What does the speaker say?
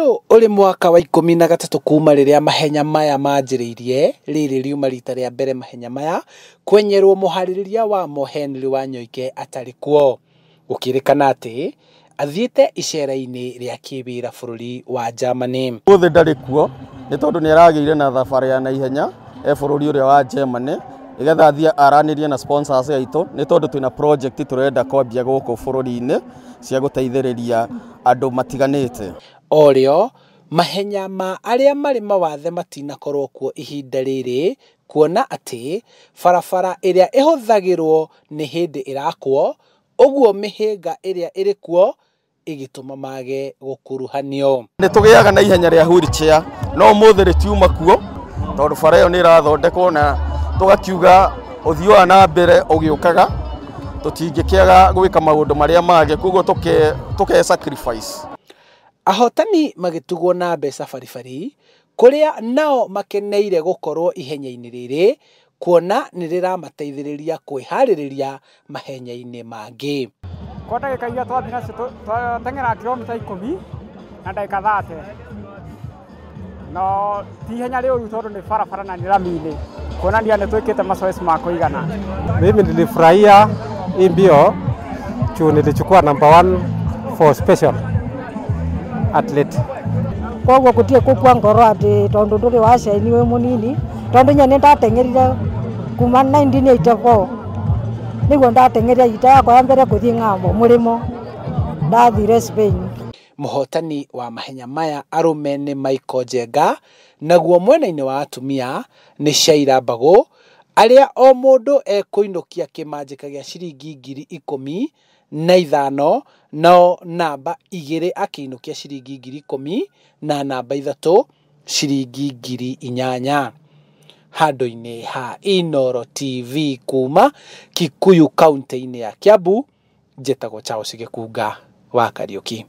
Ũyũ ũrĩ mwaka wa 13 kuma rĩrĩa mahenya maya manjĩrĩirie, rĩrĩ riuma rita rĩa mbere mahenya maya kwenyerwo mũharĩrĩria wamo Henry Wanyoike atarĩ kuo. Gũkĩrĩkana atĩ athiĩte icera-inĩ rĩa kĩwĩra bũrũri wa Germany. Ũmũthĩ ndarĩ kuo nĩ tondũ nĩ aragĩire na thabarĩ ya naihenya e bũrũri ũrĩa wa Germany nĩgetha athiĩ aranĩrie na sponsors aitũ nĩ tondũ twĩna project tũrenda kwambia gũkũ bũrũri-inĩ cia gũteithĩrĩria andũ matiganĩte. O rĩo mahenya ma arĩa marĩ mawathe matinakorwo kuo ihinda rĩrĩ kuona atĩ barabara ĩrĩa ĩhũthagĩrwo nĩ hĩndĩ ĩrakwo, ũguo mĩhĩnga ĩrĩa ĩrĩ kuo ĩgĩtũma mage gũkuruhanio. Nĩ tũgĩaga na ihenya rĩa wheelchair no ũmũthĩ rĩtiuma kuo tondũ bara ĩyo nĩ ĩrathondekwo na tũgakiuga ũthiũ wa na mbere ũgĩũkaga tũtingĩkĩaga gwĩka maũndũ marĩa mangĩ, koguo tũke sacrifice. Ahotani magĩtugwo na mbeca baribari kũrĩa nao makeneire gũkorwo ihenya-inĩ rĩrĩ kuona nĩ rĩramateithĩrĩria kwĩharĩrĩria mahenya-inĩ mangĩ. Kwa ndagĩka iria twathiĩ nacio twateng'era kilomita 10 na ndagĩka 30, no ti ihenya rĩũru tondũ nĩ barabara na nĩ rami-inĩ, kuonania nĩ twĩkĩte mazoezi ma kũigana. Mimi nilifurahia hii mbio juu nilichukua number 1 for special athlete. Koguo gutie gukua ngoro ati tondu nduri wa caini wi munini tondu nye nindateng'erire kuma 1984 niguo ndateng'erire ita yakwa ya mbere kuthie ng'ambo murimo ndathire Spain. Mũhotani wa mahenya maya arũme nĩ Michael Njenga, naguo mwena-inĩ wa atumia nĩ Shaira Mbagũ, arĩa o mũndũ ekũinũkia kĩmanjĩka gĩa ciringi 15,000, nao namba 2 akĩinũkia ciringi 10,000 na namba 3 ciringi 8,000. Handũ-inĩ ha Inooro TV kuma Kikuyu kaunti-inĩ ya Kiambu, njĩtagwo Charles Gĩkunga wa Kariũki.